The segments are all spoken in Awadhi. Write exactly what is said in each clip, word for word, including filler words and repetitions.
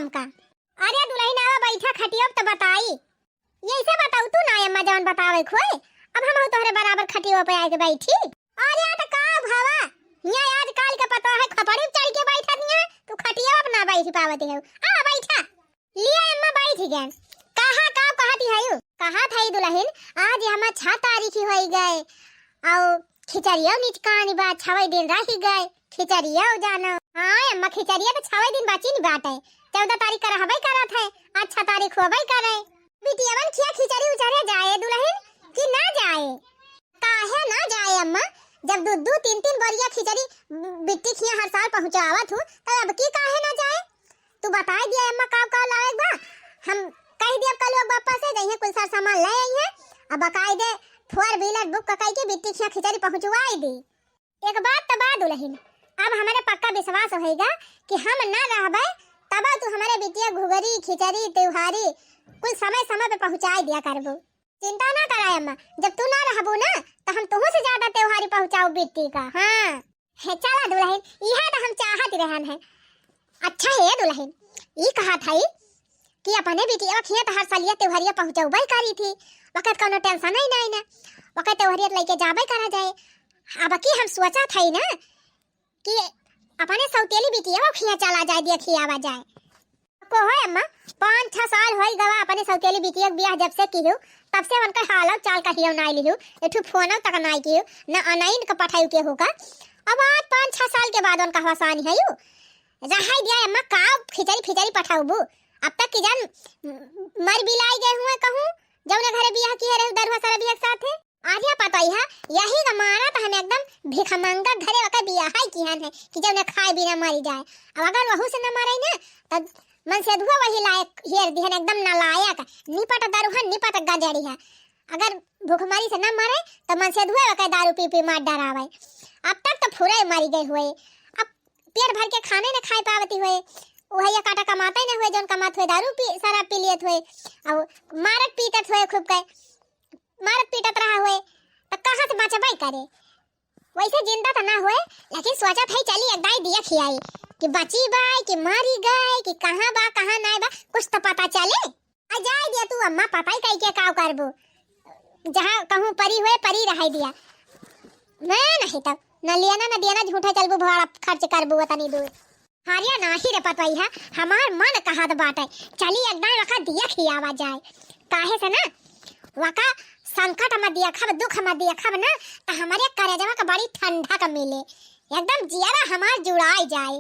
का। अरे दुलहिन, आवा बैठा खटियो त बताई। यैसे बताऊ तू ना अम्मा, जवन बतावे खोए। अब हम तोहरे बराबर खटियो पे आके बैठी। अरे त का भवा, यहाँ आजकल के पता है खपड़ी चढ़ के बैठत यहाँ, तू खटियो पे ना बैठ पावत है। आ बैठा। लिया अम्मा बैठ गए। कहा का कहती है यू? कहा था दुलहिन, आज हमार छह तारीख ही होई गए। और खिचड़ियो निचकानी बा, छवे दिन रही गए। खिचड़ियो जानो। हाँ अम्मा, खिचड़िया तो छवे दिन बची नहीं बाटे। चौदह तारीख का रहबे करत है, आज छह तारीख होबे करे। बिटियावन खिया खिचड़ी उचरे जाए दुलहिन कि ना जाए? काहे ना जाए अम्मा, जब दू दू तीन तीन बोरिया खिचड़ी बिट्टी खिया हर साल पहुँचावत हूँ, तब अब की काहे ना जाए? तू बताई दिया अम्मा का का लावे के बा, हम कह दिया कल लोग बापा से जइहे कुल सार सामान ले आइहे, अब बकायदे four wheeler book कई के बिट्टी खिया खिचड़ी पहुँचवाई दी। एक बात त बा दुलहिन, अब हमरे पक्का विश्वास होइगा कि हम ना रहबे, तब तू हमरे बिटिया घुघरी, खिचड़ी, त्योहारी कुल समय समय पे पहुँचाई दिया करबू। चिंता ना कराए अम्मा, जब तू ना रहबू ना, त हम तुहू से ज्यादा त्योहारी पहुँचाऊ बिट्टी का। हाँ, हे चला दुलहिन, इहे त हम चाहत रहन है। अच्छा हे दुलहिन, ई कहा था कि अपने बिटिया खिया त हर सालिया त्योहारिया पहुँचौबे करी थी, वक्त कौनो tension ही नहीं ना, वक्त त्योहारिया लेके जाबे करा जाए। अब की हम सोचा था ना कि अपने सौतेली बिटिया खिया चला जाए, देखी आवा जाए। को है अम्मा, पाँच छह साल होई गवा अपने सौतेली बिटिया के बियाह जब से किहू, तब से उनका हालव चाल कहियो नाई लिहू, एठू फोनव तक नाई किहू, न अनइन का पठायु के होगा। अब आज पाँच छह साल के बाद उनका हवासानी है यू। रहाई दिया अम्मा, का खिचड़ी फिचड़ी पठाउबू? अब तक की जान मर बिलाई गए हुए कहूँ, जौने घरे बियाह किहे रहे दरुहा सारा बियाह के साथ है। आर्या पतई है, यही का मारा त हम एकदम भिखमंगा घरे ओकर बियाह ही किहन है कि जौने खाए बिना मरी जाए। अब अगर वहू से न मरे ना, तब मनसेधुआ वही लायक हेर दिहन, एकदम नालायक, निपट दरुहा, निपट गजड़ी है। अगर भूखमरी से न मरे, तो मनसेधुआ ओकर दारू पी पी मार डरावे। अब तक तो फुरे मरी गए हुए, अब पेट भर के खाने न खाए पावती हुए, वही एक आटा कमाते न हुए, जौन कमात हुए दारू पी, शराब पी लेत हुए, और मारत पीटत हुए खूब के। मारत पीटत रहा हुए, त कहाँ से बचबे करे? वैसे जिंदा त ना हुए, लेकिन सोचत है चली एक दाई दिया खियाई कि बची बाय कि मरी गए कि कहाँ बा, कहाँ नाय बा, कुछ तो पता चले। आ जाए दिया तू अम्मा, पता ही कई के काव करबू, जहाँ कहूँ परी हुए परी रहाई दिया। मैं नहीं तब न लियाना न दियाना, झूठा चलबू भाड़ा खर्च करबू तनी दूर। हरिया नाही रे पतोहिया, हमार मन कहत बाटे, चली एक दाई वका दिया खियावा जाए। काहे से ना, वका संकट में देखब, दुख में देखब ना, त हमरे करेजवा के बड़ी ठंडक मिले, एकदम जियरा हमार जुड़ाई जाए।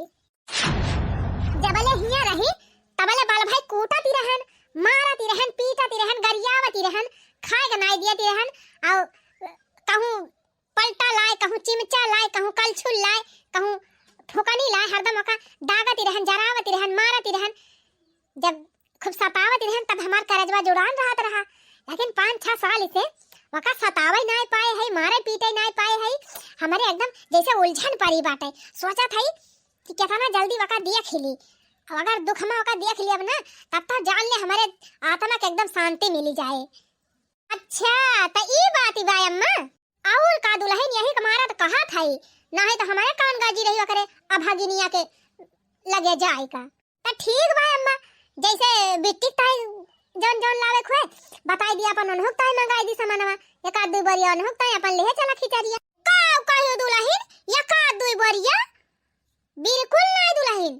जबले हिया रही, तबले बाल भाई कूटत ही रहन, मारत ही रहन, पीटत ही रहन, गरियावत ही रहन, खाए के नाई दियत ही रहन, और कहूँ पलटा लाए, कहूँ चिमचा लाए, कहूँ कलछुल लाए, कहूँ फुकनी लाए, हरदम ओका दागत ही रहन, जरावत ही रहन, मारत ही रहन। जब खूब सतावत ही रहन, तब हमार करजवा जुड़ान रहत रहा। लेकिन पाँच छह साल से ओका सतावे नाय पाए है, मारे पीटे नाय पाए है। हमरे एकदम जैसे उलझन पड़ी बाटे। सोचत है कि केतना जल्दी ओका देख ली। अब अगर दुख में ओका देख ली अब ना, तब तो जान ले हमरे आत्मा के एकदम शांति मिली जाए। अच्छा, त ई बात बा अम्मा। और का दुलहिन, यही के मारा त कहत हई, नाहीं त हमरे कान गाजी रही ओकरे अभागिनिया के लगे जाए का। त ठीक बा अम्मा, जैसे बिट्टी ताई जौन जौन लावे खुए, बताई दिया अपन उन्हों ताई मंगाई दी सामानवा, एक आध दुई बोरिया उन्हों ताई अपन लेहे चला खिचड़िया। का कहियो दुलहिन, एक आध दुई बोरिया? बिल्कुल नाहीं दुलहिन,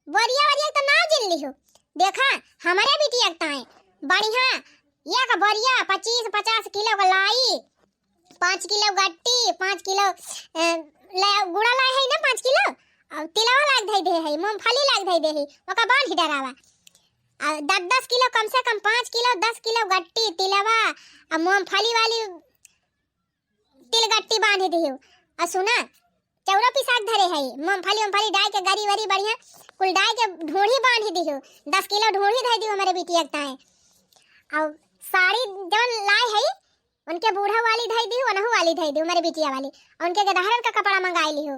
बोरिया वोरिया तो ना जिन लिहो। देखा, हमरे बिटिया के ताई बढ़िया एक बोरिया पच्चीस पचास किलो के लाई, पाँच किलो गट्टी, पाँच किलो, अ, ला-, गुड़ा लाए है ना पाँच किलो, और तिलवा लाग धई दे है, मूंगफली लाग धई दे है, ओका बांध डरावा। आ दस दस किलो, कम से कम पाँच किलो, दस किलो गट्टी, तिलवा, आ मूंगफली वाली तिल गट्टी बांध दिहो। आ सुना, चौरा पिसाक धरे है, मूंगफली उमफली डाय के गरी वरी बढ़िया कुल डाय के ढोढ़ी बांध दिहो, दस किलो ढोढ़ी धई दिहो हमरे बिटिया के ताए। और साड़ी जवन लाए है, उनके बूढ़ा वाली धई दिहो, ओनहु वाली धई दिहो, हमरे बिटिया वाली। और उनके गदहरन का कपड़ा मंगाई लिहो।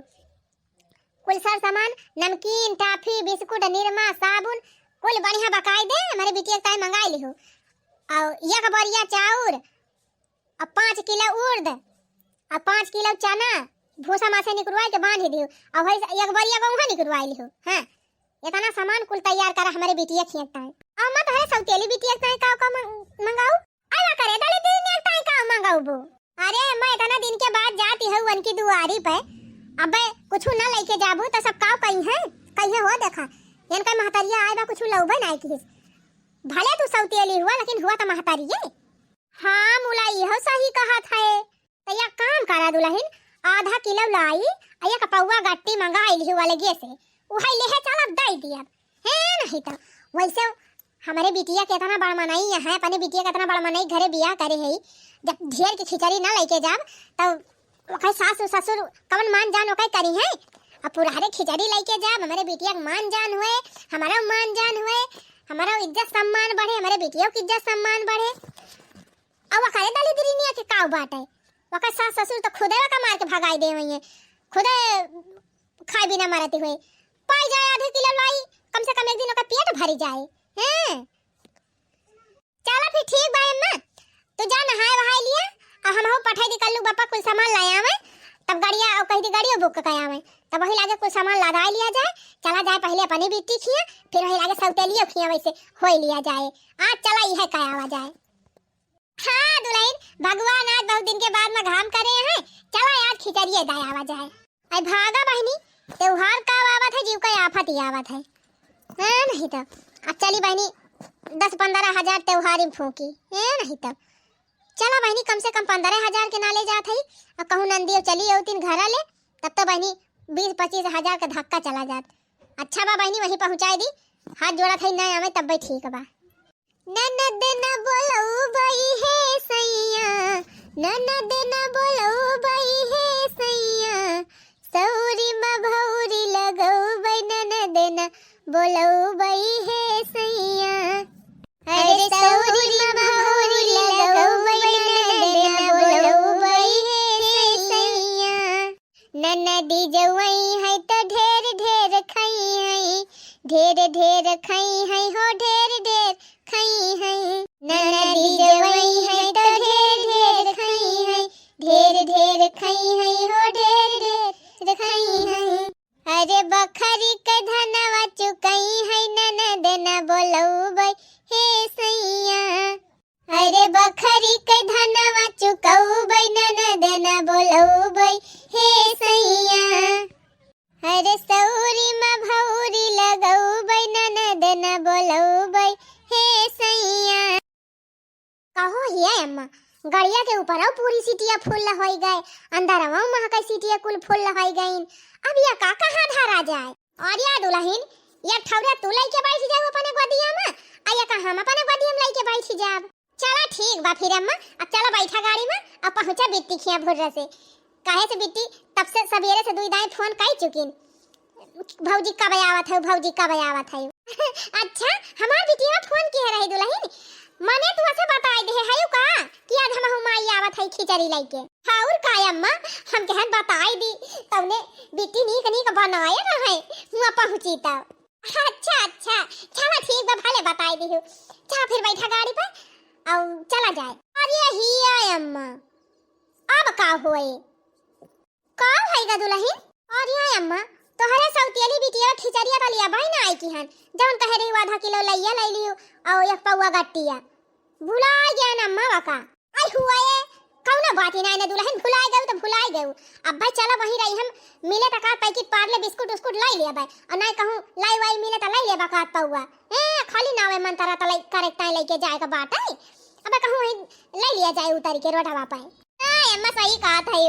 कुल सर सामान, नमकीन, टाफी, बिस्कुट, निरमा, साबुन, कुल बढ़िया बकाई दे, हमरे बिटिया के ताए मंगाई लिहो। और एक बोरिया चाउर, अब पाँच किलो उर्द, अब पाँच किलो चना, भूसा मा से निकरवाई के बांध दियो, अब वही से एक बोरिया गेहूं निकरवाई लियो। हाँ, इतना सामान कुल तैयार करा हमरे बिटिया खिया ताई। अम्मा तोहरे सौतेली बिटिया ताई का का मंग-, मंगाऊ? अरे करे दलिद्री ने ताई का मंगाऊ बो? अरे अम्मा, इतना दिन के बाद जाती हऊ उनकी दुआरी पे, अबे कुछ न लेके जाबू त सब काव कही है, कही है हो देखा, इनका महतरिया आए बा कुछ लौबे नाई किहिस। भले तू सौतेली हुआ लेकिन हुआ त महतरिये। हाँ मुला, इहो सही कहत है। त एक काम करा दुलहिन, आधा किलो लाई, आ एक पौवा गट्टी मंगाई लिहू अलगे से, उहै लेहे चलब दई दियब। हे नहीं त वैसे हमरे बिटिया के इतना बड़ मनई है, अपने बिटिया के इतना बड़ मनई घरे बियाह करे है, जब ढेर के खिचड़ी ना लेके जाब त ओकर सासु ससुर कवन मान जान ओकर करी है? अब पुरहरे खिचड़ी लेके जाब, हमरे बिटिया के मान जान हुए, हमारा मान जान हुए, हमारा इज्जत सम्मान बढ़े, हमरे बिटिया के इज्जत सम्मान बढ़े। अब ओकरे दलिद्री निया के काव बाटे? ओकर सास ससुर त खुदे ओका मार के भगाई दे हुई है, खुदे खाए बिना मरती हुए। पाई जाए आधे किलो लाई, कम से कम एक दिन ओकर पेट भरी जाए। हैं? चला फिर ठीक बा अम्मा, तू जा नहाए वहाए लिया, आ हमहू पठाई दी कल्लू बापा कुल सामान ले आवे, तब गड़िया, और कही दी गड़ियो बुक कर आवे, तब वही लागे कुल सामान लदाए लिया जाए। चला जाए पहले अपनी बिट्टी खिया, फिर वही लागे सौतेलियो खिया, वैसे होई लिया जाए। आज चला इहे कयावा जाए। हाँ दुलहिन, भगवान आज बहुत दिन के बाद में घाम करे हैं, चला आज खिचड़िए दयावा जाए। आई भागा बहिनी, त्योहार का आवत है, जीव का आफत ही आवत है। हाँ, नहीं तो। अब चली बहिनी, दस पन्द्रह हजार त्योहारी फूकी। ए, नहीं तो। चला बहिनी, कम से कम पन्द्रह हजार के ना ले जात है। अब कहूँ नंदी चली अउतिन घरा ले, तब तो बहिनी बीस पच्चीस हजार का धक्का चला जात। अच्छा बा बहिनी, वहीं पहुँचाए दी। हाथ जोड़ा था, ना आवे तब भी ठीक बा। ननद न बोलौबै हे सैया, ननद न बोलौबै हे सैया, सौरी म भौरी लगौबै, ननद न बोलौबै हे सैया। अरे सौरी म भौरी लगौबै, ननद न बोलौबै हे सैया। ननदी जवई है तो ढेर ढेर खई है, ढेर ढेर खई है हो, ढेर ढेर खई है। ननदी जवई है तो ढेर ढेर खई है, ढेर ढेर खई है हो, ढेर ढेर खई है। अरे बखरी के धनवा चुकई है, ननद न बोलौबै हे सैया। अरे बखरी के धनवा चुकौबै, ननद न बोलौबै हे सैया। अरे सौरी म भौरी लगौबै, ननद न बोलौबै हे सैया। कहो हे अम्मा, गड़िया के ऊपर पूरी सीटिया फुल होइ गए, अंदरवा महकै सीटिया कुल फुल होइ गईन। अब या का कहाँ धरा जाए? अरे दुलहिन, या ठौरा तू लइके बैठ जाऊ अपने गोदिया में, आ या का हम अपने गोदिया में लइके बैठ जाब। चला ठीक बा फिर अम्मा, अब चला बैठा गाड़ी में, अब पहुँचा बिट्टी खिया भुर्र से। काहे से बिट्टी तब से सबेरे से दुई दाई फोन कई चुकिन, भौजी कब आवत है, भौजी कब आवत है। अच्छा, हमार बिटिया फोन किहे रही दुलहिन, मने तू ऐसे बताई दे है का कि आज हमहू माई आवत है खिचड़ी लइके। हाँ, और का अम्मा, हम कहन बताई दी, तउने बिट्टी नीक नीक बनाए रहे, हुआ पहुँची तब। अच्छा, अच्छा, चला ठीक बा, भले बताई दिहू। चला फिर बैठा गाड़ी पे, अउ चला जाए। अरे ही आय अम्मा, अब का होए? का होएगा दुलहिन? अरे आय अम्मा, तोहरे सौतियली बिटिया खिचड़िया दलिया बाई ना आई की हन, जवन कहे रही आधा किलो लइया लई लिहू, अउ एक पौवा गट्टिया। भुलाइ गया ना अम्मा वा का? आई हुआ ये, कौनो बात ही ना, इन्हें दुलहिन भुलाइ गऊ तो भुलाइ गऊ। अब भाई चला वहीं रही हम, मिले तका पैकेट पार्ले बिस्कुट उस्कुट लाई लिया भाई, और ना कहूँ लाई वाई मिले तो लाई लिया बकात पौवा। ए, खाली नावे मन तरा तलाई करेक्ट टाइम लेके जाए का बात है। अब कहूँ वहीं लाई लिया जाए उतारी के रोडवा पे। ए, अम्मा सही कहत है,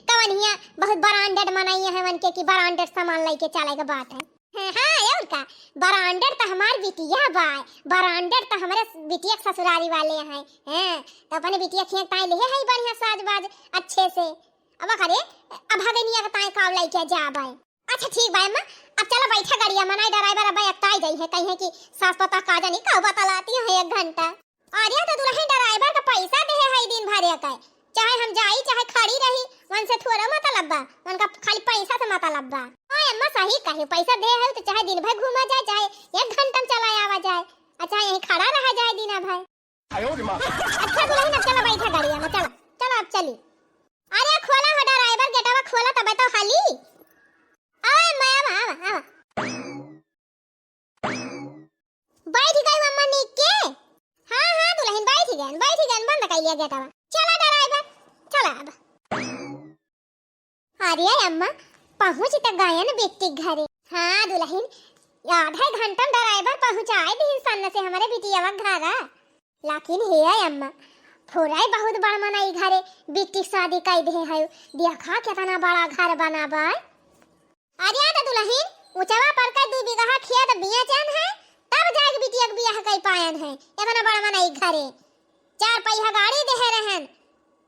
कवन हिया बहुत ब्रांडेड मनई है मन के कि ब्रांडेड सामान लेके चले का बात है। हाँ, हाँ, और का? ब्रांडेड त हमार बिटिया बा, ब्रांडेड त हमरे बिटिया के ससुरारी वाले हैं, हैं, त अपने बिटिया खिया ताई लेहे है बढ़िया साज बाज अच्छे से। अब करे, अब हगनिया के ताई काव लइके जाबे। अच्छा ठीक बा अम्मा, अब चला बैठा गाड़िया में, नाई ड्राइवर अब अकताई जाई है, कहीं है कि सास पता का जानी का बतलाती है एक घंटा। अरे तो दुलहिन ड्राइवर का पैसा देहे है दिन भर के, चाहे हम जाई चाहे खड़ी रही, उनसे थोड़ा मतलब बा, उनका खाली पैसा से मतलब बा। ओए अम्मा सही कहे, पैसा दे है तो चाहे दिन भर घूमा जाए, चाहे एक घंटा में चला आवा जाए, और चाहे यहीं खड़ा रहा जाए दिन भर। अच्छा दुलहिन अब चला बैठा गाड़िया में, चला, चला अब चली। अरे खोला हो ड्राइवर, गेटवा खोला तबे तो हाली। ओए मैं आवा, आवा, आवा। ये गेटवा। चला ड्राइवर, चला अब। अरे अम्मा, पहुँच त गयन बिट्टी घरे। हाँ दुलहिन, आधा घंटा ड्राइवर पहुँचाए दिहिन सन से हमरे बिटियवा घरा। लेकिन हे अम्मा, फुराई बहुत बड़ मनई घरे बिट्टी शादी कई दे है। देखा केतना बड़ा घर बना बा। अरे त दुलहिन, उचवा पर के दू बीघा खेत बेचन है, तब जाके बिटिया के बियाह कई पायन है। एतना बड़ मनई घरे चार पहिया गाड़ी देहे रहन,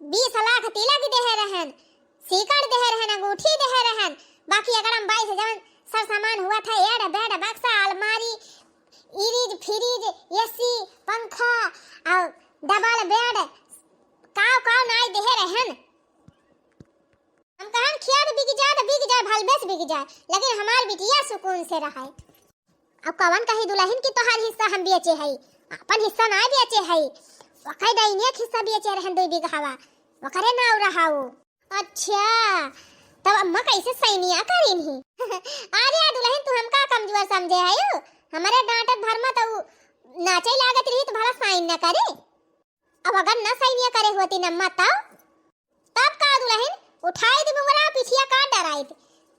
बीस लाख तिलक देहे रहन, सीकड़ देहे रहन, अंगूठी देहे रहन, बाकी अगर हम बाईस जवन सर सामान हुआ था, एड बेड, बक्सा, अलमारी, इरिज, फ्रिज, एसी, पंखा और डबल बेड, काव काव नाई देहे रहन। हम कहन खेत बिक जाए त बिक जाए, भलबेस बिक जाए, लेकिन हमार बिटिया सुकून से रहे। अब कवन कही दुलहिन कि तोहार हिस्सा हम बेचे हई, अपन हिस्सा ना बेचे हई। ओकर डैनिया के हिस्सा बेचे रहन दू बीघावा, ओकरे नाव रहा उ। अच्छा, तब अम्मा कैसे सैनिया करीन ही? अरे दुलहिन, तू हमका कमजोर समझे हयू? हमरे डांटत भर में तो उ नाचे लागत रही तो भला साइन न करे। अब अगर न सैनिया करे होती अम्मा तब? तब का दुलहिन, उठाई दी बुंगरा, पिठिया काट डराइत।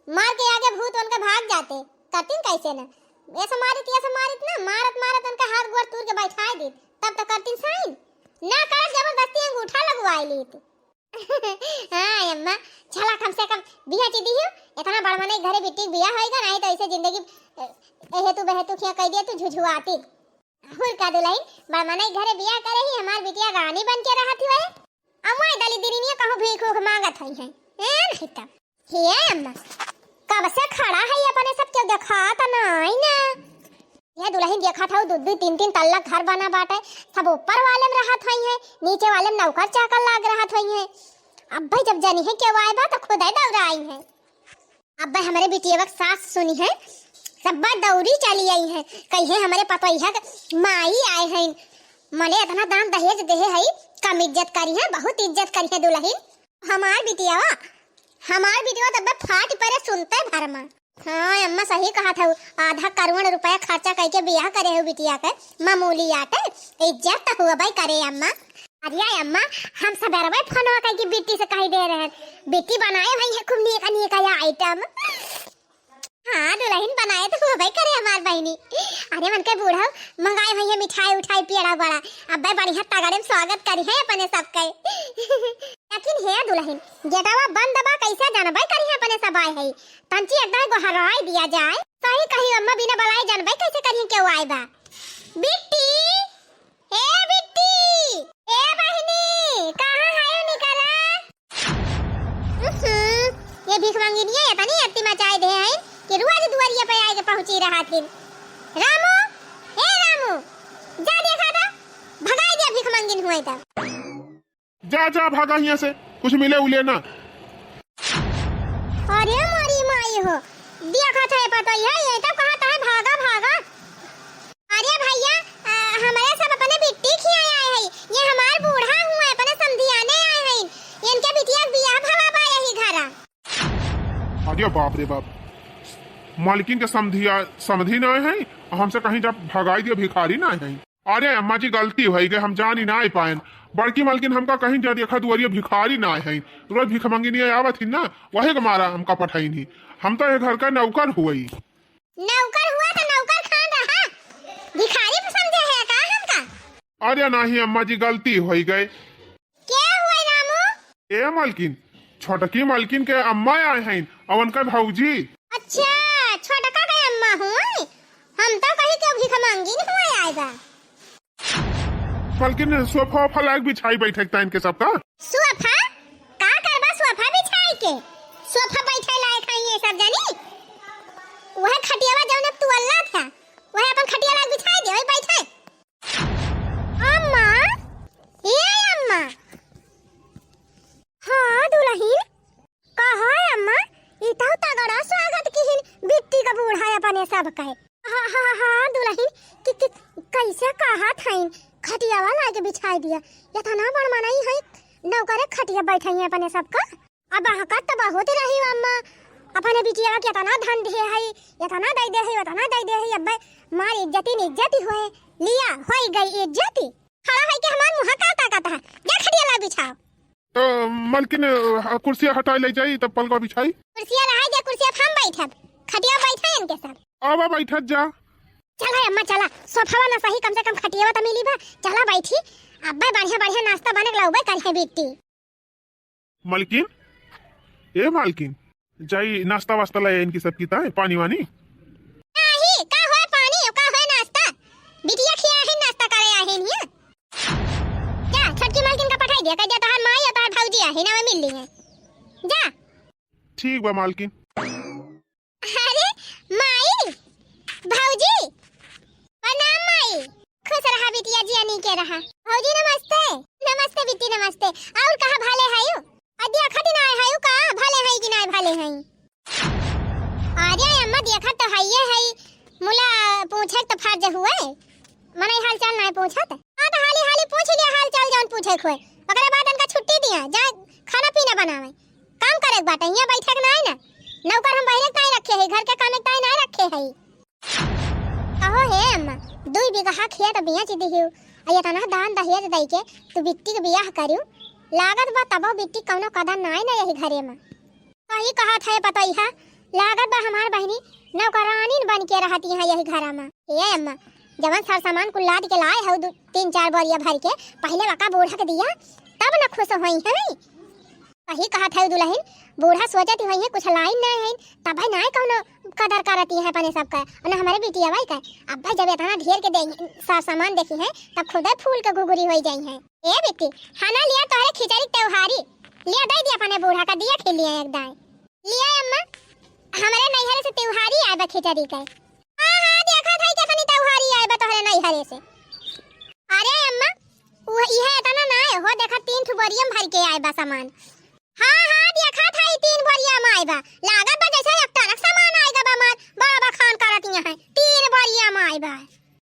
मार के आगे भूत उनके भाग जाते। करतीन कैसे न? ऐसे मारित, ऐसे मारित ना, मारत मारत उनका हाथ गोड़ तूर के बैठाई दीत। तब तो करतीन साइन। ना करत जबरदस्ती अंगूठा लगवाई लीत। हाँ अम्मा, चला कम से कम बिया ची दियो। इतना बड़ मने घरे बिट्टी के बिया होएगा, नहीं तो ऐसे जिंदगी, ए, एहेतु बहेतु खिया कह दिया तू झुझुआती। हुर का दुलहिन, बड़ मनई घरे बियाह करे ही, हमार बिटिया रानी बन के रहत हुए। अम्मा दली दिरिनिया कहूँ भीख उख मांगत हई है। ए नहीं तब। हे अम्मा, कब से खड़ा है अपने सब क्यों देखात नाई ना? ये दुलहिन देखत हऊ, दू दू तीन तीन तल्ला घर बना बाटे, सब ऊपर वाले में रहत हई है, नीचे वाले में नौकर चाकर लाग रहत हई है। अब भाई जब जनी है क्यों आए बा तो खुद ही दौड़ा आई है। अब्बे हमरे बिटियवा के सास सुनी है, सब्बा दौरी चली आई है, कही है हमरे पतोहिया के माई आए हैं, मने इतना दान दहेज देहे है, कम इज्जत करी है, बहुत इज्जत करी है दुलहिन। हमार बिटियवा, हमार बिटियवा तब्बे फाट परे सुनते भर में। हाँ अम्मा सही कहत हऊ, आधा करोड़ रुपया खर्चा करके बियाह करे हऊ बिटिया के, मामूली आटे, इज्जत तो हुआ भाई करे अम्मा। अरे अम्मा, हम सबेरवे फोनवा कइके बिट्टी से कहि दे रहे, बिट्टी बनाए भई है खूब नीक नीक या आइटम। हाँ, दुलहिन बनाए तो हुआ भाई करे हमार बहिनी। अरे मन के बूढ़ा मंगाए भई है मिठाई उठाई पेड़ा बड़ा, अब्बे बढ़िया तगड़े में स्वागत करी है अपने सबके। लेकिन हे दुलहिन, गेटवा बंद बा, कैसे जानबे करी है अपने सब आए है? तंची एक दाई गोहराई दिया जाए। सही कही अम्मा, बिना बुलाए जानबे कैसे करी केहू आए बा? बिट्टी, ए बिट्टी, ए बहिनी, कहाँ है निकला? उहुं, ये भीख मंगिनिया इतनी अत्ती मचाए दे हैं कि रोज दुआरिया पे आए के पहुँची रहत हिन। रामू, ए रामू, जा देखा था, भगाई दे भीख मंगिन हुए तो। जा, जा, भागा हियाँ से, कुछ मिले उले ना। अरे मोरी माई हो, देखत है पतोहिया, ये तो कहत है भागा, भागा। अरे भैया, आ, हमरे सब अपने बिट्टी खियाए आए हैं, ये हमार बूढ़ा हुआ अपने समधियाने आए हैं, इनके बिटिया के बियाह भवा बा यही घरा। अरे बाप रे बाप, मालकिन के समधिया, समधी ना है, हमसे कहीं जब भगाई दिया भिखारी ना है। अरे अम्मा जी, गलती होइ गए, हम जानी ना आई पाएन। बड़की मालकिन हमका कहीं जा देखा दुआरिया भिखारी ना आई हैं, रोज भीख मंगिनिया आवत ही ना, वही के मारा हमका पठाइन ही। हम तो ये घर का नौकर हुई। नौकर हुआ तो नौकर खान रहा, भिखारी समझे है का हमका? अरे नहीं अम्मा जी, गलती होइ गए। के हुए रामू? ए मालकिन, छोटकी मालकिन के अम्मा आए हैं, अवन का भौजी। अच्छा, छोटका के अम्मा हुए? हम तो कही के भीख मंगिन हुए आए बा। मालकिन, सोफा ओफा लायक बिछाई बैठे के ताइन के सबका। सोफा? का करबा सोफा बिछाई के? सोफा बैठे लायक है ये सब जानी? वह खटियावा जौन अब तू अल्लाह था, वह अपन खटिया लायक बिछाई दे, वही बैठे। अम्मा, ए अम्मा। हाँ दुलहिन, कहा अम्मा, ई तो तगड़ा स्वागत किहिन बिट्टी का बूढ़ा अपने सब कहे। हाँ, हाँ, हाँ, दुलहिन, कि, कि, कैसे कहत हईन, खटियावा लाके बिछाई दिया। इतना बड़ मनई है, नौकरे खटिया बैठाई अपने सबका। अब हकत तो बहुत रही अम्मा, अपने बिटिया के इतना धन दे है, इतना दे दे है, उतना दे दे है, अब्बे मार इज्जती न इज्जती होए, लिया, होई गई इज्जती। खड़ा होइके हमार मुँह का ताकत है? जा खटिया ला बिछाओ। तो मलकिन, अ, कुर्सिया हटाई ले जाई, तब पलंगवा बिछाई। कुर्सिया रहा जा, कुर्सिया पे हम बैठब, खटिया बैठा इनके सब। आवा बैठत जा। चला अम्मा चला, सोफावा ना सही, कम से कम खटियावा तो मिली बा। चला बैठी, अब्बे बढ़िया बढ़िया नाश्ता बने के लाउबे करिहे बिट्टी। मलकिन, ए मलकिन, जाई नाश्ता वास्ता ले इनकी सबकी ताई, पानी वानी। नाही, का होए पानी, का होए नाश्ता? बिटिया खिया है नाश्ता करे आहे नहीं। जा, छोटकी मलकिन का पठाई दिया, कह दिया तोहार माई और तोहार भौजी आहे ना, वह मिल ली है। जा। ठीक बा मलकिन। अरे माई, भौजी, प्रणाम माई। खुश रहा बिटिया, जिया नीके रहा। भौजी नमस्ते। नमस्ते बिट्टी नमस्ते। और कहा भले हयू? अ देखत नाय हयू का भले हई कि नाय भले हई? अरे अम्मा देखत तो हइये हई, मुला पूछे तो फर्ज हुए। मनई हालचाल नाय पूछत? हाँ तो हाली हाली पूछ लिया हालचाल जौन पूछे के होए। ओकरे बाद इनका छुट्टी दिया, जाए खाना पीना बनावे। काम करे के बाटे, हियाँ बैठे के नाई ना। नौकर हम बहिरे के ताई रखे है, घर के काम के ताई नाई रखे है। कहो हे अम्मा, दुई बीघा खेत बेच दिहियो, आ इतना दान दहेज दई के तू बिट्टी के बियाह करियो। लागत बा तबो बिट्टी कौनो कदर नाई ना यही घरे में। सही कहत है पतोहिया, लागत बा हमार बहिनी नौकरानीन बन के रहती हैं यही घरा में। ए अम्मा, जवन सर सामान कुल लाद के लाए हऊ दू, तीन चार बोरिया भर के, पहिले वका बूढ़ा के दिया, तब न खुश होई हैं। सही कहत है दुलहिन, बूढ़ा सोचत होई हैं कुछ लाइन नहीं है, तब है नाय कौनो कदर करती है अपने सबका, और न हमारे बिटिया भाई का। अब भाई जब इतना ढेर के दे सर सामान देखी हैं, तब खुदे फूल के घुघुरी होई जाई हैं। ए बिट्टी, हना लिया तोहरे खिचड़ी त्योहारी, लिया दे दिया अपने बूढ़ा का, दिया खिलिया एक दाई। लिया अम्मा, हमरे नैहरे से त्योहारी आए बा खिचड़ी के। हाँ, हाँ, देखा था कि अपनी त्योहारी आए बा तोहरे नैहरे से। अरे अम्मा, वो इहे इतना ना है, हो देखा तीन ठो बोरिया में भर के आए बा सामान। हाँ, हाँ, देखा था ई तीन बोरिया में आए बा। लागत बा जैसे एक ट्रक सामान आए बा हमार, बड़ा बखान करत यहाँ है, तीन बोरिया में आए बा।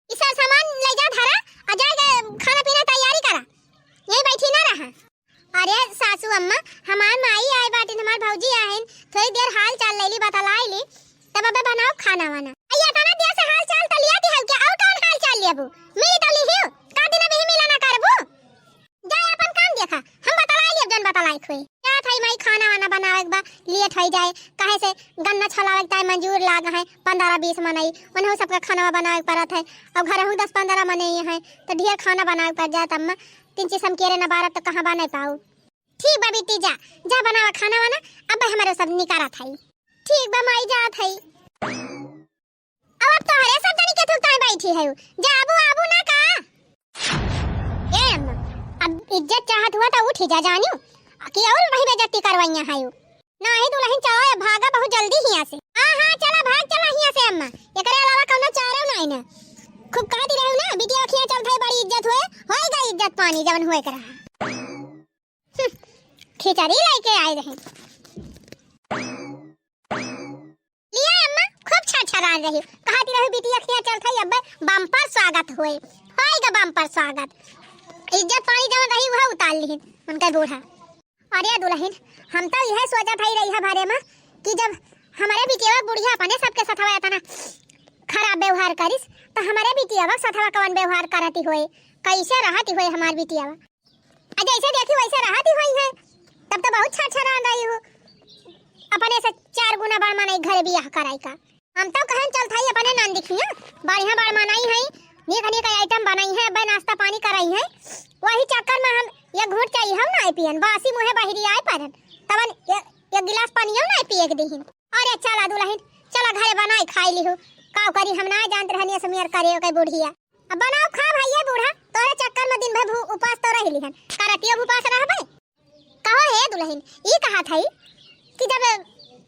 ई सब सामान ले जा धरा, आ जाए के खाना पीना तैयारी करा, यही बैठी ना रहा। अरे सासू अम्मा, हमार माई आए बाटिन, हमार भौजी आहिन, थोड़ी देर हाल चाल लेली, बतलाइली, तब अबे बनाओ खाना वाना। अइया, तना देर से हाल चाल त लिया दिहल के, और कौन हाल चाल लेबू? मिली तो लिहियो, का दिन अभी मिला ना करबू? जाए अपन काम देखा, हम बतलाई लेब जौन बतलाई खोई। क्या था माई खाना वाना बनावे के बा, लेट होई जाए, काहे से गन्ना छलावे के टाइम मजूर लाग है, पन्द्रह बीस मनई, उन्हों सबका खाना बनावे के पड़त है, और घर हूँ दस पन्द्रह मनई है, तो ढेर खाना बनावे के पड़ जाए, तब तीन चीज हम केरे न बारह तो कहाँ बने पाऊ। ठीक बा बिट्टी, जा, जा बनावा खाना वाना, अब हमारे सब निकारा था। ठीक बा माई, जात है। अब, अब तोहरे सब जनी के थुकताई बैठी है, जा आबू, आबू ना का? ए अम्मा, अब इज्जत चाहत हुआ तो उठी जा जानियो, कि और वही बेइज्जती करवाइया है। नाही दुलहिन, चला अब भागा बहुत जल्दी हियाँ से। हाँ, हाँ, चला भाग चला हियाँ से अम्मा, एकरे अलावा कौनो चारो नाही ना। खूब कहती रहू ना, बिटिया खिया चल भाई, बड़ी इज्जत होए, होए गई इज्जत पानी जवन होए के रहा। हम्म, खिचड़ी लेके आए रहे। लिया अम्मा, खूब छरछरान रही, कहती रहू बिटिया खिया चल भाई, अब्बे बम्पर स्वागत होए, होए गा बम्पर स्वागत। इज्जत पानी जवन रही वह उतार लिहिन उनका बूढ़ा। अरे दुलहिन, हम तो यह सोचत हई रही है बारे में कि जब हमारे बिटिया बुढ़िया अपने सबके सथवा इतना खराब व्यवहार करिस, तो हमारे बिटिया सथवा कवन व्यवहार करती होए, कैसे रहती होए हमार बिटिया? आ जैसे देखी वैसे रहती होई है, तब तो बहुत छरछरान रही हो, अपने से चार गुना बड़ मनई घरे बियाह कराई का। हम तो कहन चल थाई अपने नंद खिया, बढ़िया बड़ मनई है, नीक नीक आइटम बनाई है, अब्बे नाश्ता पानी कराई है। वही चक्कर में हम एक घूंट चाय हम ना पियन, बासी मुँहे बहिरी आए परन, तवन ए-, एक गिलास पानियो ना पिए के दीहिन। अरे चला दुलहिन, चला घरे बनाई खाई लिहू, का करी हम ना जानत रहनी असमियर करे ओके बुढ़िया। अब बनाओ खा भाई ये बूढ़ा, तोरे चक्कर में दिन भर भू-, उपास तो रह लिहन, करतियो उपास रहबे। कहो हे दुलहिन, ई कहा था कि जब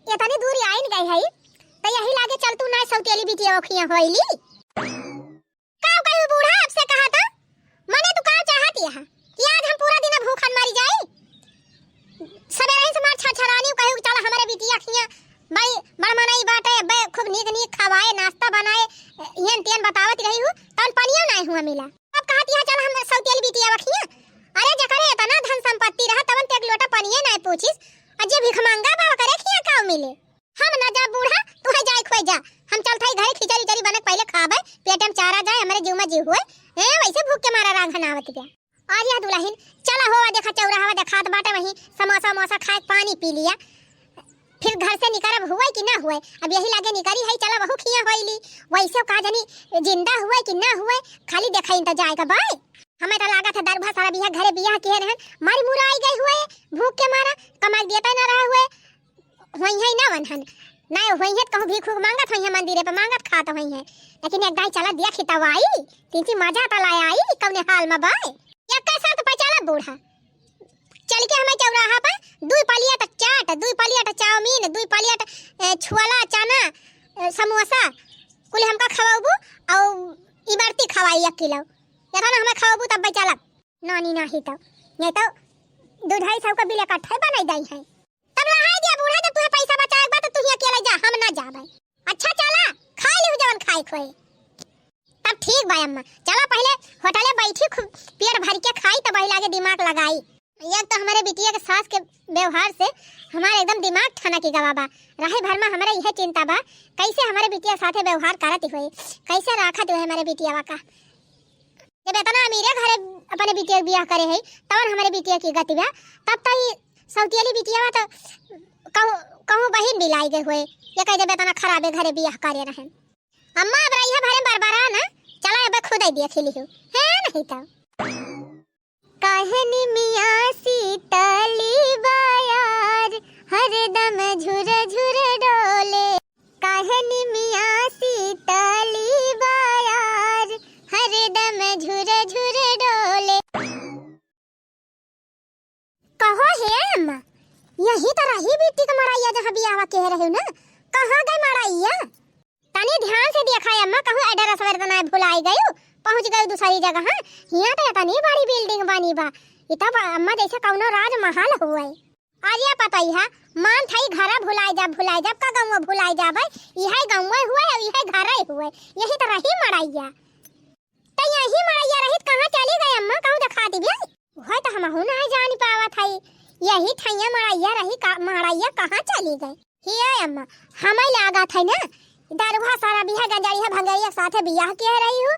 इतनी दूर आइन गए है, तो यही लागे चल तू ना सौतेली बिटिया ओखियाँ होइली। का कहू बूढ़ा, आपसे कहा था, मने तू का चाहत यह कि आज हम पूरा दिन भूखन मरी जाई? सबेरे से मार छरछरानी कहू चल हमारे बिटिया खिया, भाई बड़ मनई बाटे, बे खूब नीक नीक खवाए, नाश्ता बनाए, येन तेन बतावत रही हूँ, तवन पनियो नाय हुआ मिला। अब कहत यह चल हम सौतेली बिटिया खिया। अरे जकरे इतना धन संपत्ति रहा तवन ते एक लोटा पनिये नाय पूछिस, और जे भिखमंगा बा ओकरे खिया का मिले? हम ना जा बूढ़ा, तू है जाए खोए जा। हम चल थाई घरे खिचड़ी उचड़ी बनक पहले खाबे, पेट में चारा जाए, हमरे जीव में जीव होए, हैं, वैसे भूख के मारा रांघन आवत बिया। अरे दुलहिन, चला हो, देखा चौराहा देखात बाटे, वहीं समोसा वमोसा खाए, पानी पी लिया। फिर घर से निकरब हुए कि ना हुए, अब यही लागे निकरी है, चला वहू खिया होइली। वैसे का जानी जिंदा हुए कि ना हुए, खाली देखइन त जाएगा बाय। हमें त लागत है दरुहा सारा बिया घरे बियाह किहे रहन, मारी मुराई गए हुए, भूख के मारा, कमाई देता ना रहा हुए। होइहैं ना वनहन, ना होइहैं त कहूँ भीख उख मांगत होइहैं, मंदिरे पे मांगत खात होइहैं। लेकिन एक दाई चला देखी तब आई, तिनची मजा त ला आई, कौने हाल में बाय। एक साथ पे चला बूढ़ा, चल के हमें चौराहा पे दुई प्लेट चाट, दुई प्लेट चाउमीन, दुई प्लेट, ए, छोला चना, ए, समोसा, कुल हमका खवाबू, और इमरती खवाई एक किलो, इतना हमें खवाबू तब चलब। नानी नाही तो, नहीं तो दू ढाई सौ का बिल इकट्ठे बनाई जाई है। तब रहाई दिया बूढ़ा, जब तुहे पैसा बचाए के बा तो तुही अकेले जा, हम ना जाबे। अच्छा चला, खाई लिहू जवन खाए खोए। तब ठीक बा अम्मा, चला पहले होटले बैठी, खूब पेट भर के खाई, तब वही लागे दिमाग लगाई। एक तो हमारे बिटिया के सास के व्यवहार से हमारे एकदम दिमाग ठनकी गवा बा। रहे भर में हमारे यह चिंता बा, कैसे हमारे बिटिया साथे व्यवहार करत हुए, कैसे राखत हुए हमारे बिटिया का। जब इतना अमीरे घरे अपने बिटिया के बियाह करे है, तवन हमारे बिटिया की गति बा, तब तो ई सौतियली बिटिया तो कहूँ, कहूँ बहिन बिलाई गए हुए, ये कह जब इतना खराबे घरे बियाह करे रहे। अम्मा, अब रही है भरे बरबरा ना, चला अब खुद ही देख लिहू, है नहीं तो। काहे निमिया शीतली बयार, हरदम झुर झुर डोले। काहे निमिया शीतली बयार, हरदम झुर झुर डोले। कहो हे अम्मा, यही तो रही बिट्टी का मड़ाइया जहाँ बियाहवा के रहे ना, कहाँ गए मड़ाइया? तनी ध्यान से देखा अम्मा, कहूँ address वगैरह तो ना भुलाई गयू, पहुँच गयू दूसरी जगह। हाँ, हियाँ तो इतनी बड़ी building बनी बा, इ तो बा-, अम्मा जैसे कौनो राजमहल हुए। अरे पतोहिया, मान थाई घरा भुलाई जाब, भुलाई जाब, का गौवा भुलाई जाबे, इहे गौवा हुए और इहे घरे हुए, यही तो रही मड़ाइया। त यही मड़ाइया रहित कहाँ चली गई अम्मा, कहूँ देखा दिबे? वह तो हमहू ना जान पावत हई, यही ठैया मड़ाइया रही का, मड़ाइया कहाँ चली गई? हे अम्मा, हमें लागत है ना, दरुहा सारा बिहा गंजड़िया भंगड़िया के साथे बियाह के रही हूँ,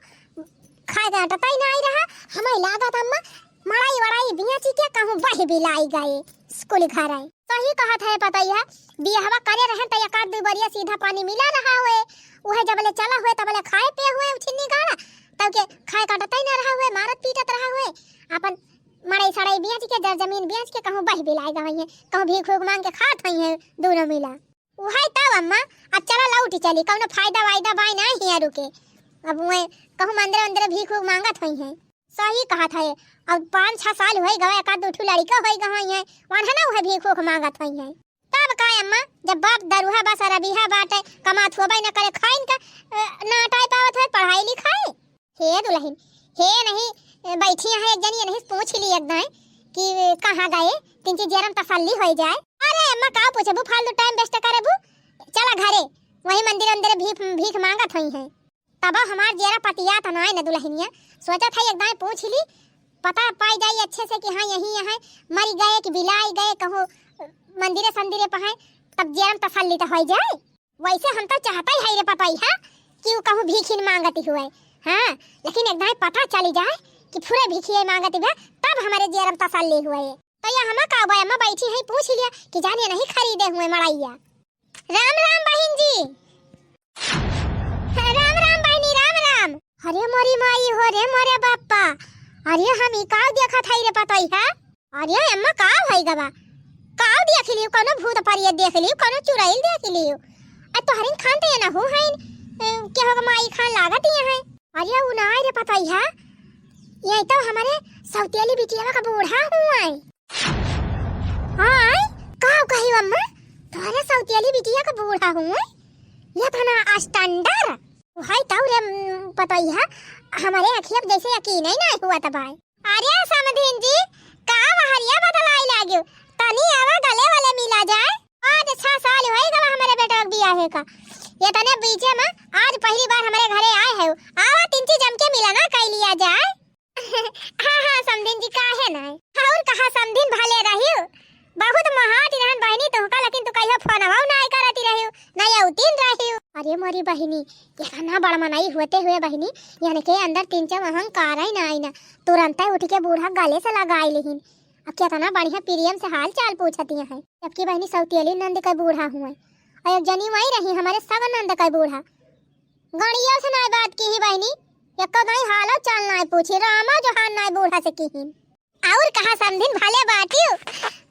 खाए के अटता ही नहीं रहा। हमें लागत अम्मा, मड़ाई वड़ाई बियाची के कहूँ बही बिलाई गए स्कूल घर आए। सही कहत है पतोहिया, बियाहवा करे रहे त एक आध दू बरिया सीधा पानी मिला रहा हुए, उहे जबले चला हुए तबले खाए पिए हुए उछिन्नी गाड़ा, तब के खाए काटत ही ना रहा हुए, मारत पीटत रहा हुए, अपन मड़ई सड़ई बेच के, जर जमीन बेच के कहूँ बह बिलाए गए हैं, कहूँ भीख उख मांग के खात हुई हैं दोनों मिला। उहे तब अम्मा, अब चला लौट चली, कौनो फायदा वायदा बाय ना हिया रुके। अब उहे कहूँ मंदिर उंदिर भीख उख मांगत हुई हैं। सही कहत है, अब पाँच छह साल होई गवा, एक आध दू ठू लड़िका होई गवा हैं, वनहना उहे भीख उख मांगत हुई हैं। तब का अम्मा, जब बाप दरुहा बा, सरबिहा बाटे, कमात होबे न करे, खाइन का, अ, ना अटाए पावत है, पढ़ाई लिखाई। हे दुलहिन, हे नहीं, अ, बैठी है एक जनी, नहीं पूछ ली एक दाएं कि कहाँ गए, तिनची जियरम तसल्ली होई जाए। अरे अम्मा, का पूछबू, फालतू time waste करेबू, चला घरे, वही मंदिर अंदर भीख, भीख मांगत हुई हैं। तब हमार जियरा पतियात नाय न दुलहिनिया, सोचत है एक दाएं पूछ ली, पता पाई जाई अच्छे से कि हाँ यही यहाँ मरी गए कि बिलाई गए, कहूँ मंदिरे संदिरे पर हैं, तब जियरम तसल्ली तो होई जाए। वैसे हम तो चाहते ही है रे पतोहिया कि वो कहूँ भीखिन मांगती हुए, हाँ, लेकिन एक दाएं पता चली जाए कि फुरे भीखिए मांगती हुए, तब हमारे जियरम तसल्ली हुए। तो या हमा का बा, अम्मा बैठी है, पूछ लिया कि जाने नहीं खरीदे हुए मड़ाइया। राम राम बहिन जी। राम राम बहिनी, राम राम। अरे मोरी माई हो रे मोरे बापा, अरे हम ई का देखत हई रे पतोहिया? अरे अम्मा, का भई गवा? का देख लियो? कौनो भूत परियत देख लियो, कौनो चुड़ैल देख लियो? आ तोहरिन खान तो ये ना हो हईन, ए, केहो के माई खान लागत ये हैं। अरे उ ना रे पतोहिया, ये तो हमारे सौतेली बिटिया का बूढ़ा हुआ है। हाँ, का कही अम्मा? तोहरे सौतेली बिटिया का बूढ़ा हुआ है? ये थाना स्टैंडर? हाय ताऊ रे, उम, पतोहिया, हमारे अखिया पे जैसे यकीन ही नहीं हुआ तब आए। अरे समधिन जी, का बहरिया बदलाई लाग्यो? तनी आवा गले वाले मिला जाए। आज छह साल होई गवा हमारे बेटा के बियाहे का। ये तने बीचे में आज पहली बार हमारे घरे आए हैं। आवा तिनची जम के मिला ना कई लिया जाए। हाँ, हाँ, समधिन जी, काहे नाय? और कहा समधिन भले रहियो। बहुत महात रहन बहिनी तुहका, लेकिन तू कहियो फोनवा नाय करती रहियो, ना अउतीन रहियो। अरे मोरी बहिनी, एतना बड़ मनई होते हुए बहिनी, इनके अंदर तीन चार अहंकार ही ना आई ना, तुरंते उठ के बूढ़ा गले से लगाई लिहिन। अब केतना बढ़िया प्रेम से हाल चाल पूछती हैं। जबकि बहिनी सौतेली नंद का बूढ़ा हुए, और एक जनी वही रही हमारे सगा नंद का बूढ़ा, गणियों से नाई बात किही बहिनी, एको दाई हालो चाल नाई पूछी, रामा जोहार नाई बूढ़ा से किही। और कहा समधिन भले बाटियो,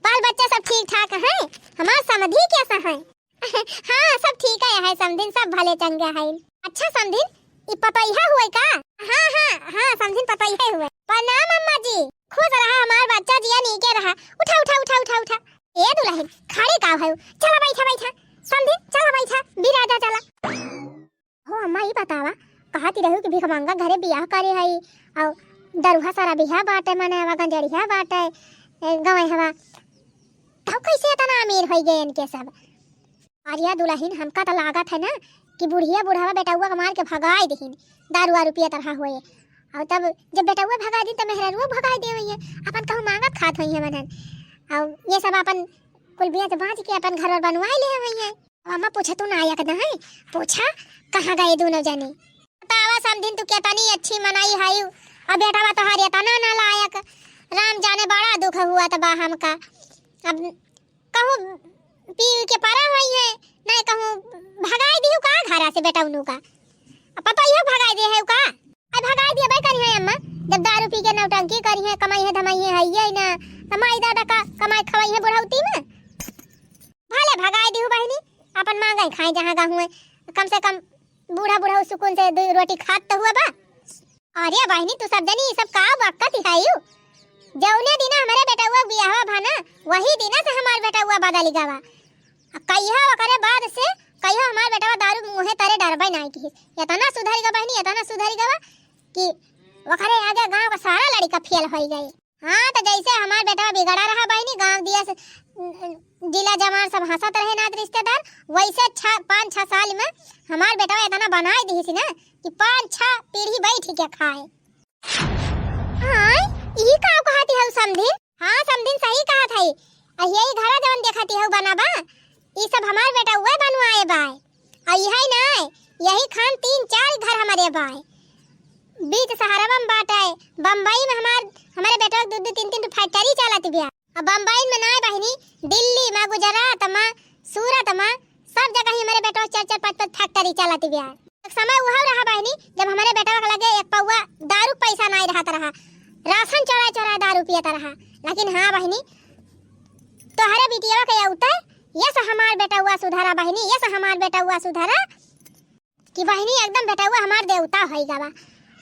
बाल बच्चा सब ठीक ठाक हैं? हमार समधी कैसा है? हाँ, सब ठीक है, है समधिन, सब भले चंगे हैं। अच्छा समधिन, ई पतोहिया हुए का? हाँ, हाँ, हाँ समधिन, पतोहिया हुए। प्रणाम अम्मा जी, खुश रहा हमार बच्चा, जिया नीके रहा। उठा, उठा, उठा, उठा, उठा। ए दुलहिन, खड़े का भयू? चला बैठा, बैठा। समधिन, चला बैठा, बिराजा चला। हो अम्मा, ई बतावा, कहती रहू कि भिखमंगा घरे बियाह करे हई, और दरुहा सारा बियाह बाटे, मने हवा गंजड़िया बाटे, ए, गवे हवा। तब कैसे इतना अमीर होई गए इनके सब? अरे दुलहिन, हमका तो लागत है ना कि बुढ़िया बुढ़ावा बेटौआ के मार के भगाई दिहिन, दारू वारू पियत रहा होए। और तब जब बेटौआ भगाई दिन, तो मेहररुआ भगाई दे होइए, अपन कहूँ मांगत खात होइए मनन। और ये सब अपन कुल बेच बांच के अपन घर बनवाई ले होइए। अम्मा पूछा तू नायक नहीं, पूछा कहाँ गए दोनों जने? बतावा समधिन, तू केतनी अच्छी मनई हई, अब बेटवा तोहार एतना नालायक। राम जाने बड़ा दुख हुआ त बा हमका। अब कहूँ पी के परा होई है, नहीं कहूँ भगाई दिहु का घरा से बेटौनू का? अब पतोहियो भगाई दे है का? आई भगाई दिया भाई करी है अम्मा, जब दारू पी के नौटंकी करी है, कमाई है धमाई है, है ये ना, कमाई दादा का कमाई खवाई है बुढ़ौती में। भले भगाई दिहु बहिनी, अपन मांगे खाए जहाँ गा हुए, कम से कम बूढ़ा बूढ़ा सुकून से दो रोटी खात तो हुआ बा। अरे बहिनी, तू सब जनी ई सब का बकत ही हायू? जौने दिना हमारे बेटौआ बियाहवा भा ना, वही दिना से हमार बेटौआ बदल गवा। आ कहियो ओकरे बाद से कहियो हमार बेटवा दारू मुँहे तरे डरबे नाई किहिस। एतना सुधर गवा बहिनी, एतना सुधर गवा कि ओकरे आगे गाँव का सारा लड़िका फेल होई गए। हाँ, तो जैसे हमार बेटवा बिगड़ा रहा बहिनी, गाँव दिया से, जिला जमार सब हंसत रहे नात रिश्तेदार, वैसे छह, पाँच छह साल में हमार बेटवा इतना बनाई दिहिस ना कि पाँच छह पीढ़ी बैठ के खाए। हाँ, ई का कहती हऊ समधिन? हाँ समधिन, सही कहत हई। आ यही घरा जवन देखती हऊ बना बा, ई सब हमार बेटौआ बनवाए बाय। और यही ना, यही खान तीन चार घर हमारे बाय। बीच सहारा में बाटे, बम्बई में हमार, हमारे बेटवा के दू दू तीन तीन ठो फैक्ट्री चलत बिया। अब बम्बई में नाय बहिनी, दिल्ली में, गुजरात में, सूरत में, सब जगह ही हमारे बेटवा के चार चार पाँच पाँच फैक्ट्री चलत बिया। एक समय उहव रहा बहिनी, जब हमारे बेटवा के लगे एक पौआ दारू पैसा नाय रहत रहा, राशन चोराए चोराए दारू पियत रहा। लेकिन हाँ बहिनी, तोहरे बिटिया के अउते, ये से हमार बेटवा सुधरा बहिनी, ये से हमार बेटवा सुधरा कि बहिनी एकदम बेटवा हमार देवता होई गवा।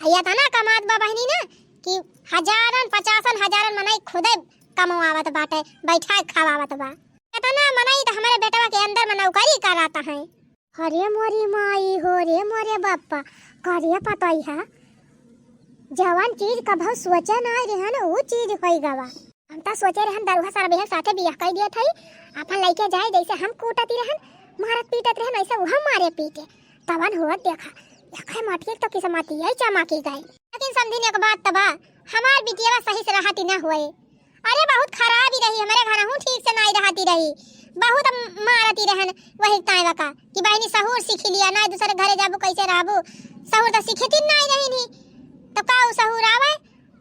आ एतना कमात बा बहिनी ना कि हजारन, पचासन हजारन मनई खुदे कमवावत बाटे, बैठा के खवावत बा। एतना मनई तो हमारे बेटवा के अंदर में नौकरी कराता है। अरे मोरी माई हो रे मोरे बापा, करिया पतोहिया, जवन चीज कभू सोचे ना रहन, ऊ चीज होई गवा। हम त सोचे रहन दरुहा सरबेहन साथे बियाह कई दियत हई, अपन लइके जाए, जैसे हम कूटती रहन, मारत पीटत रहन, वैसे उहो मारे पीटे। तवन होत देखा, एके मटिया तो किस्मतिया ही चमकी गई। लेकिन समधिन एक बात त बा, हमार बिटिया सही से रहती ना होए। अरे बहुत खराब ही रही, हमारे घर हूँ ठीक से नाई रहती रही, बहुत मारती रहन वही ताई बका कि बहिनी सहूर सीख लिया, ना दूसरे घरे जाबू कैसे रहबू, सहूर तो सीखती नाई रही नी, तो का उ सहूर आवे?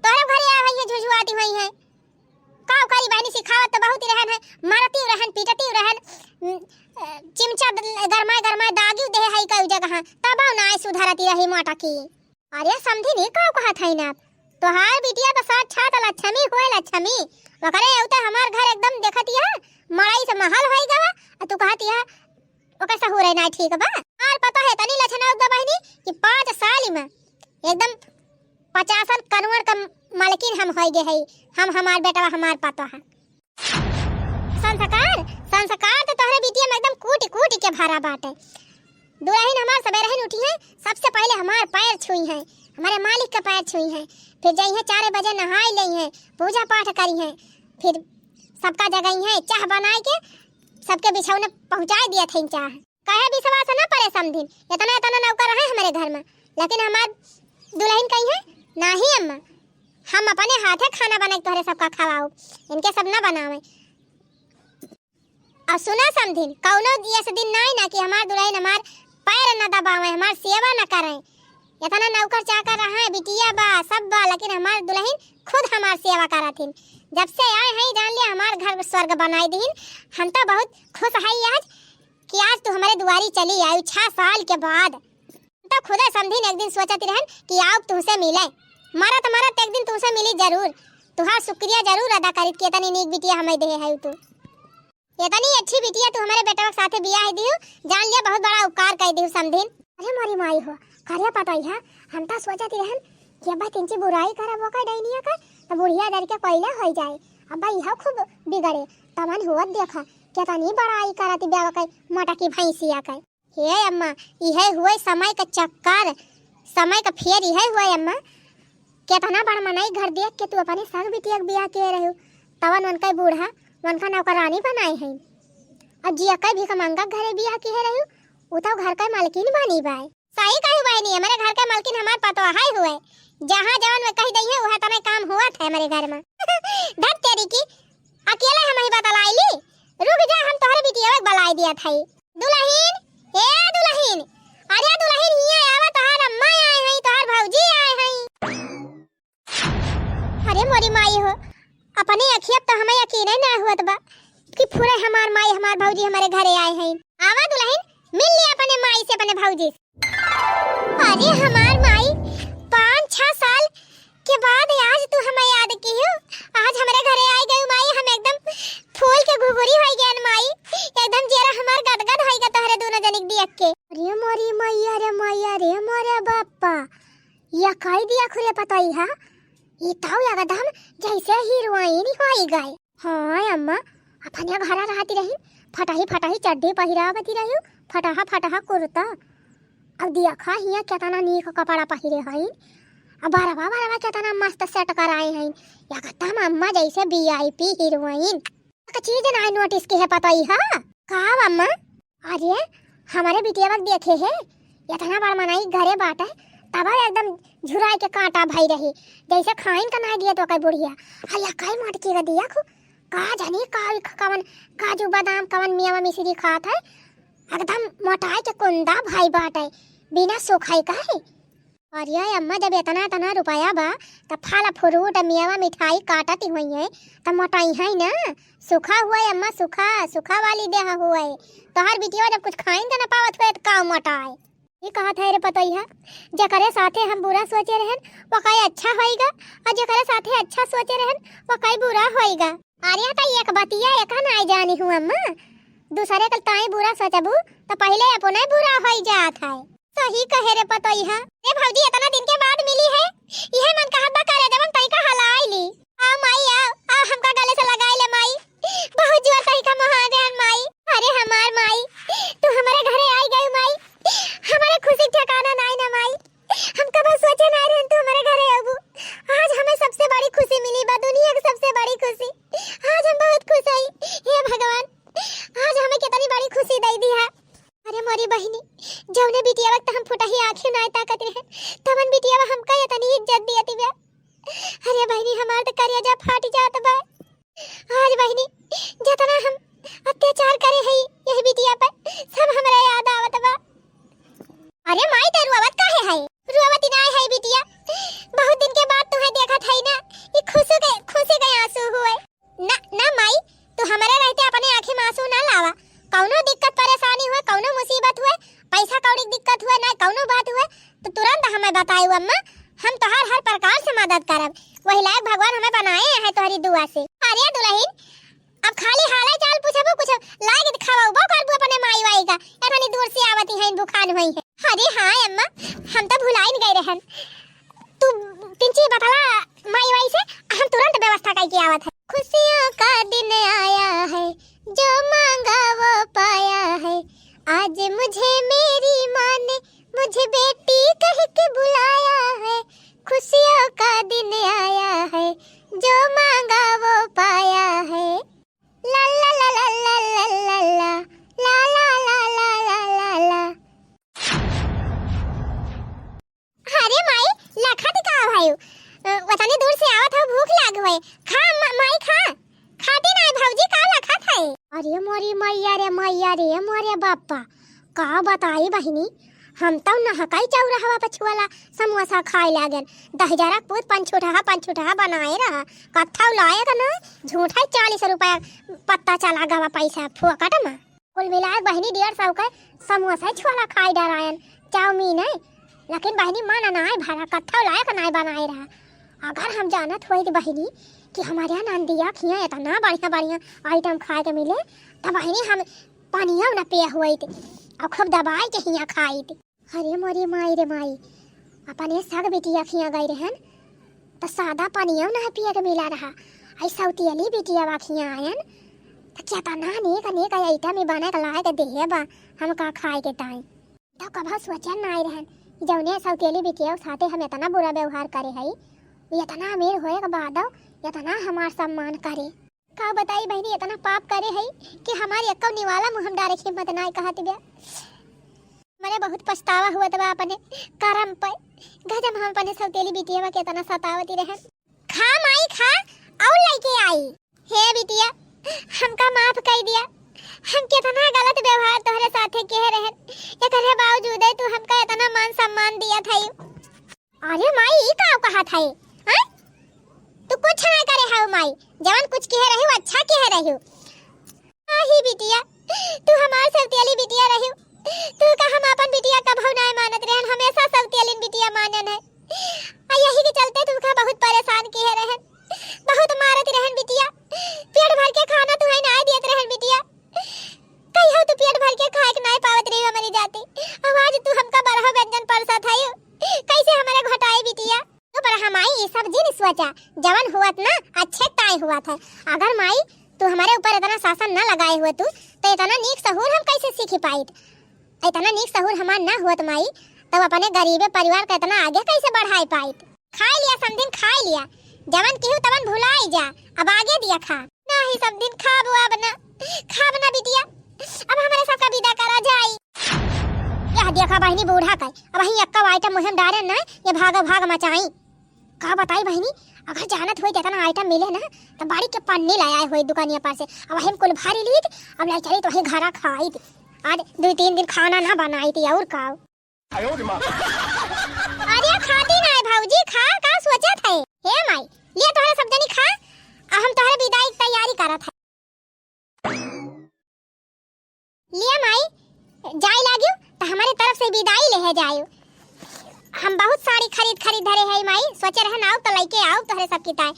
तोहरे घरे आ भैया झुझुआती हुई है। का करी बहिनी, सिखावत तो बहुत ही रहन है, मारती रहन, पीटती रहन, उम, अ, चिमचा द-, गरमाए गरमाए दागी दे है कई जगह, तब ना आए सुधरती रही मोटा की। अरे समधिन, ई का कहत हईन आप? तोहार बिटिया तो साक्षात लक्ष्मी होए लक्ष्मी। ओकरे अउते हमार घर एकदम देखतिया मड़ई से महल होई गवा, आ तू कहतिया ओके सहूरे ना ठीक बा। हमार पतोह है तनी लक्षण उगदा बहिनी कि पाँच साल में एकदम पचासन करोड़ का मालकिन हम होई गए हई। हम, हमार बेटवा, हमार पतोह है। संस्कार, संस्कार तो तोहरे बिटिया में एकदम कूटि कूटि के भरा बाटे। दुलहिन हमार सबेरहिन उठी है, सबसे पहिले हमार पैर छुई है, हमारे मालिक का पैर छुई है, फिर जई है चार बजे नहाई लई है, पूजा पाठ करी है, फिर सबका जगई है, चाह बनाई के सबके बिछौने पहुँचाई दिया थे चाह। कहे विश्वास न परे समधिन, इतना इतना नौकर रहे हमारे घर में, लेकिन हमार दुलहिन कही है, नाही अम्मा, हम अपने हाथे खाना बनाई के तोहरे सबका खवाओ, इनके सब न बनावे। और सुना समधिन, कौनो ऐसे दिन नाई ना कि हमार दुलहिन हमार पैर न दबावे, हमार सेवा न करे। इतना नौकर चाकर रहा, बिटिया बा, सब बा, लेकिन हमार दुलहिन खुद हमार सेवा करत हिन। जब से आए हैं, जान लिया हमार घर स्वर्ग बनाई दीन। हम तो बहुत खुश है आज कि आज तू हमारे दुआरी चली आई छह साल के बाद। तो खुदे समधिन एक दिन सोचत रहन कि आउब तुहसे मिले। मरत मरत एक दिन तुहसे मिली जरूर। तुहार शुक्रिया जरूर अदा करित कि इतनी नीक बिटिया हमें देहे है तू। इतनी अच्छी बिटिया तू हमारे बेटवा के साथे बियाह दिहु, जान लिया बहुत बड़ा उपकार कर दिहु समधिन। अरे मोरी माई हो, करिया पतोहिया, हम तो सोचत रहन कि अब्बा तिनची बुराई करब ओकर डैनिया कर, तो बुढ़िया डर के कोयला हो जाए। अब्बा यह खूब बिगड़े, तवन हुआ देखा, कितनी बड़ाई करत ब्याह के मोटा की भैंसिया के। हे अम्मा, इहे हुए समय का चक्कर, समय का फेर इहे हुए अम्मा। केतना बड़ मनई घर देख के तू अपने सग बिटिया के बियाह किए रहू, तवन उनका बूढ़ा, उनका नौकरानी बनाए हैं। अब जिया के भिखमंगा घरे बियाह किए रहू, उ तो घर का मालकिन बनी बाय। सही कही बहनी, हमारे घर का मालकिन हमार पतोह है हुए, जहाँ जवन में कही दई है, वह तने काम हुआ था हमारे घर में। धत तेरी की, अकेले हम ही बतलाई ली, रुक जा, हम तोहरे बिटिया के बलाई दिया था। दुलहिन, ए दुलहिन, अरे दुलहिन, हिया आवा, तोहार अम्मा आए हैं, तोहार भौजी आए हैं। अरे मोरी माई हो, अपने अखिया तो हमें यकीन ही ना हुआ बा कि पूरे हमार माई, हमार भौजी हमारे घरे आए हैं। आवा दुलहिन, मिल लिया अपने माई से, अपने भौजी से। अरे हमार माई, पाँच छह साल के बाद आज तू हमें याद किहु। आज हमरे घरे आई गई माई, हम एकदम फूल के घुघुरी होई गयन माई, एकदम जेरा हमार गदगद होई गा तोहरे दोनों जनिक दियक के। अरे मोरी मैया रे मैया रे मोरे बापा, या कई दिया खुले पतोहिया, ई ताऊ एकदम जैसे हीरोइन होई गए। हाँ अम्मा, अपने घरा रहती रही, फटाही फटाही चड्ढी पहिरावती रही, फटाहा फटाहा कुर्ता। अब देखा हिया केतना नीक कपड़ा पहिरे हईन, अब बरवा बरवा केतना मस्त सेट कराए हईन, एकदम अम्मा जैसे वीआईपी हीरोइन। एक चीज नाई नोटिस किहे पतोहिया। का अम्मा? अरे, हमरे बिटिया के देखे है, इतना बड़ मनई घरे बाटे, तब एकदम झुराई के कांटा भई रही, जैसे खाइन का नाई दिया तो कई बुढ़िया। अरे, कई मोटकी का दिया खु, का जानी का, कवन काजू बादाम, कवन मेवा मिश्री खात है, एकदम मोटाई के कुंदा भई बाटे, बिना सुखाई का है। अरे अम्मा, जब इतना इतना रुपया बा, त फल फ्रूट, मेवा, मिठाई काटत ही होइहैं, त मोटाइहैं ना। सुखा हुए अम्मा, सुखा, सुखा वाली देह हुए। तोहार बिटिया जब कुछ खाइन के ना पावत हुए, त का मोटाए? ई कहत है रे पतोहिया, जेकरे साथे हम बुरा सोचे रहन, वो कई अच्छा होइगा, और जेकरे साथे अच्छा सोचे रहन, वो कई बुरा होइगा। अरे, त एक बतिया एक नाई जानी हूँ अम्मा, दूसरे के ताई बुरा सोचबू, त पहिले अपने बुरा होई जात है। सही कहे रे पतोहिया। ए भौजी, इतना दिन के बाद मिली है, इहे मन कहत बा करे जवन तई का हलाई ली। आ माई, आ, आ हमका गले से लगाई ले माई, बहुत जोर तई का मोहा देहन माई। अरे हमार माई, तू हमारे घरे आई गई माई, हमारे खुशी ठिकाना नाई ना माई। हम कबो सोचे नाई रहन तू हमारे घरे अबू। आज हमें सबसे बड़ी खुशी मिली बा, दुनिया की सबसे बड़ी खुशी। आज हम बहुत खुश हई। हे भगवान, आज हमें कितनी बड़ी खुशी दे दी है। अरे मोरी बहिनी, जौने बिटिया वक्त हम फुटही आँखी नाई ताकत रहे, तवन बिटिया हमका इतनी इज्जत दियत बा। अरे बहिनी, हमार त करेजा फाट जात बा। आज बहिनी, जितना हम अत्याचार करे हई यही बिटिया पर, सब हमरा याद आवत बा। अरे माई, त रुआवत काहे है? रुआवत ही नाई है बिटिया, बहुत दिन के बाद तुम्हें देखत है ना, ये खुशी के, खुशी के आंसू हुए। ना, ना माई, तू हमरे रहते अपने आँखी में आंसू ना लावा। कौनो दिक्कत परेशानी हुए, कौनो मुसीबत हुए, पैसा कौड़ी की दिक्कत हुए, ना कौनो बात हुए, तो तुरंत हमें बतायू अम्मा, हम तोहार हर प्रकार से मदद करब। वही लायक भगवान हमें बनाए हैं तोहरी दुआ से। अरे दुलहिन, अब खाली हाले चाल पूछबू, कुछ लायक खावाबो करबू अपने माई वाई का, इतनी दूर से आवती हैं, भुखान हुई है। अरे हाँ अम्मा, हम तो भुलाइन गए रहन। तू तिनची बतला माई वाई से, हम तुरंत व्यवस्था करके आवत है। खुशियों का दिन आया है, जो मांगा वो पाया है। आज मुझे मेरी माँ ने, मुझे बेटी कह के बुलाया है। खुशियों का दिन आया है, जो मांगा वो पाया है। ला ला ला ला ला ला ला ला ला ला ला ला ला ला। अरे माई, लखत का भाई? अ, वतनी दूर से आवत हो, भूख लाग होए। खा म-, माई खा। खाती नाई भौजी, का लखत है? अरे मोरी मैया रे मैया रे, मोरे बापा। का बताई बहिनी, हम तउ नहकई चौराहवा पर छुआला समोसा खाए लागेन। दहिजरा पूत पंचुटहा पंचुटहा बनाए रहा, कत्थौ लायक ना, झूठा चालीस रुपया पत्ता चला गवा पैसा फोकट मा। कुल मिलाए बहिनी डेढ़ सौ के समोसा छुआला खाए डरायन, चाउमीन है, लेकिन बहिनी मन नाय भरा, कत्थौ लायक नाय बनाए रहा। अगर हम जानत होइत बहिनी कि हमारे यहाँ नंदिया खिया इतना बढ़िया बढ़िया आइटम खाए के मिले, त बहिनी हम पनिया न पिए होइत और खूब दबाई के हिया खाइत। अरे मोरी माई रे माई, अपने सग बिटिया खिया गई रहन त सादा पनिया न पिए के मिला रहा, आई सौतियली बिटिया खिया आयन त केतना नेक नेक आइटम बना के लाए के देहे बा हमका खाए के ताई। त कभो सोचन नाई रहन कि जौने सौतेली बिटिया साथे हम इतना बुरा व्यवहार करे हई, उ इतना अमीर होए के बादो इतना हमार सम्मान करे। का बताई बहिनी, इतना पाप करे हई कि हमार एक्को निवाला मुँह में डारे के हिम्मत नाई कहत बिया। मने बहुत पछतावा हुआ बा अपने करम पे। गजब हम अपने सौतेली बिटिया के इतना सतावती रहन। खा माई खा, और लइके आई। हे बिटिया, हमका माफ कई दिया। हम केतना गलत व्यवहार तोहरे साथे केहे रहन, एकरे बावजूदे तू हमका इतना मान सम्मान दिया था। अरे माई, ई का कहा था? हैं? तू कुछ ना करे हऊ माई, जवन कुछ केहे रही अच्छा केहे रही। आही बिटिया, तू हमार सौतेली बिटिया रही, तू का हम अपन बिटिया कभऊ नाय मानत रहन, हमेशा सौतेलिन बिटिया मानन है। आ यही के चलते तू का बहुत परेशान किहे रहन, बहुत मारत रहन बिटिया, पेट भर के खाना तू है नाय देत रहन बिटिया। कहियो तू पेट भर के खाए के नाय पावत रही हमारी जाति, अब आज तू हमका बरहो व्यंजन परसत है, कैसे हमारे घोटाए बिटिया? तो पर हम माई ये सब जिन सोचा, जवन हुअत ना अच्छे ताई हुआ था। अगर माई तू हमारे ऊपर इतना शासन न लगाए हुए तू, तो इतना नीक सहूर हम कैसे सीखी पाइत? इतना नीक सहूर हमार ना हुअत माई, तब अपने गरीबे परिवार का इतना आगे कैसे बढ़ाए पाइत? खाए लिया समधिन, खाए लिया, जवन किहू तवन भुलाई जा, अब आगे दिया खा। नाही समधिन, खाबो अब ना, खाब ना बिटिया, अब हमारे सबका विदा करा जाई। यह देखा बहिनी बूढ़ा का, अब वहीं एक्का आइटम मुँह में डारे ना, ये भाग भाग मचाई। का बताई बहिनी, अगर जानत होई त इतना आइटम मिले ना, त बाड़ी के पन्नी ले आए होई दुकानिया पर से। अब हम कुल भारी लीत, अब ले चली तो वही घरा खाई। आज दो तीन दिन खाना ना बनाई थी और का। अरे खाती ना है भौजी, खा, का सोचत है? हे माई, ले तोहरे सब जनी खा, आ हम तोहरे विदाई की तैयारी करत है। लिया माई, जाए लागियो त हमारे तरफ से विदाई लेहे जायो। हम बहुत साड़ी खरीद खरीद धरे है माई, सोचे रहन आउब त लइके आउब तोहरे सब किताए।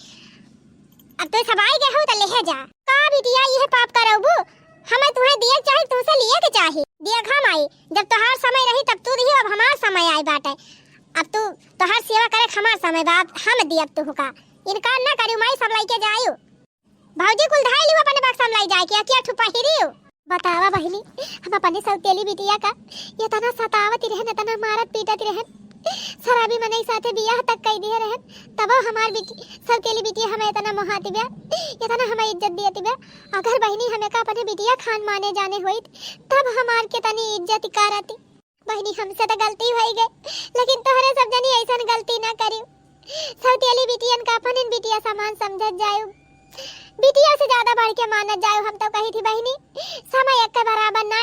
अब तू सब आए गए हो त लेहे जा। का बिटिया, यह पाप करबू? हमें तुम्हें दिए के चाही, तुमसे लिए के चाही। दिया खा माई, जब तोहार समय रही तब तू दियो, अब हमार समय आए बाटे। अब तू, तोहार सेवा करे के हमार समय बा, अब हम दियब तुहका। इनकार ना करियो माई, सब लइके जायो। भौजी कुल धाई लियो अपने बक्सा में लाई जाए के, अकिया ठुपा हिरियो। बतावा बहिनी, हम अपने सौतेली बिटिया का इतना सतावत रहन, इतना मारत पीटत रहन, शराबी मनई साथे बियाह तक कई दिए रहन, तबो हमार बिटी, सौतेली बिटिया हमें इतना मोहाती बा, इतना हमें इज्जत दियती बा। अगर बहिनी हमें का अपने बिटिया खान माने जाने होइत, तब हमार कितनी इज्जत करती। बहिनी, हमसे त गलती होई गई, लेकिन तोहरे सब जनी ऐसन गलती ना करियो। सौतेली बिटियन का अपन बिटिया समान समझत जायो, बिटिया से ज्यादा बढ़ के मानत जायो। हम तो कही थी बहिनी, समय एक के बराबर ना